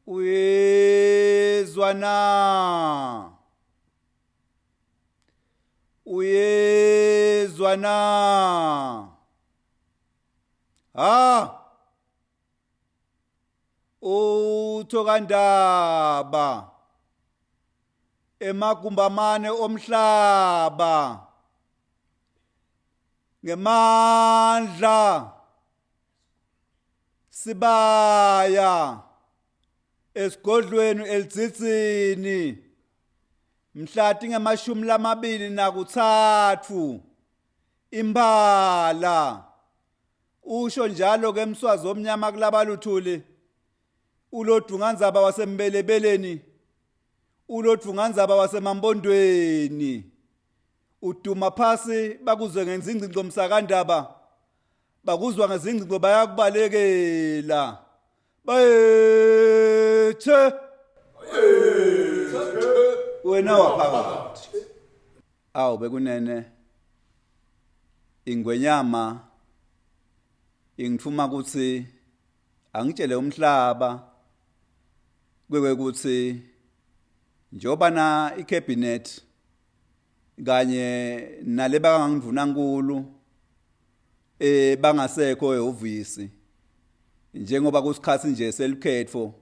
Uyezwa na? Uyezwa na? Ha? Utho kandaba emagumbamane omhlaba ngemandla sibaya esigodlweni elidzitsini mhla tingemashumi lamabili nakutsatfu imphala usho njalo ke mswazi omnyama kulabaluthuli ulodungandzaba wasembelebeleni ulodungandzaba wasemampondweni uduma phasi bakuzwe ngenzingcingo msakandaba bakuzwa ngezingcingo bayakubalekela bayethe wena waphakathi awu bekunene ingwenyama ingithuma ukuthi angitshele umhlaba kwekuthi njengoba na icabinet kanye nale bakangindvunankulu eh bangasekho ehhovisi njengoba kusikhathi nje selukhetfo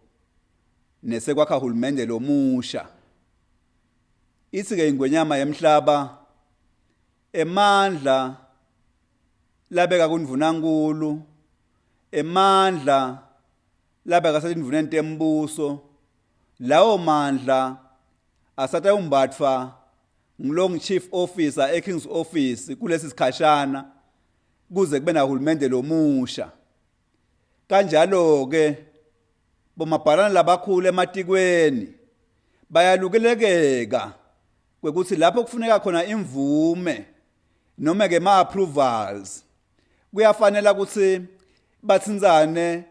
nesekwakha hulumende lomusha ithi ke ingwenyama yemhlaba emandla labeka kundvunankulu emandla labeka setindvuneni tembuso lawo mandla asatawumbatfwa ngilong chief officer eKing's office kulesi sikhashana kuze kube nahulumende lomusha kanjalo ke bomabhalane labakhulu ematikweni bayalukelekeka kwekuthi lapho kufuneka khona imvume noma ke ma approvals kuyafanela ukuthi bathintsane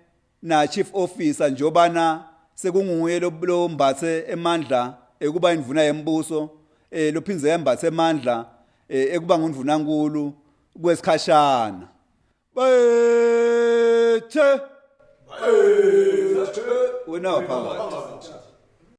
na chief officer njobana sekunguye lombathe emandla ekuba indvuna yembuso eh lophindze yembathe emandla eh, ekuba ngundvunankulu kwesikhashana bayethe wena waphakathi.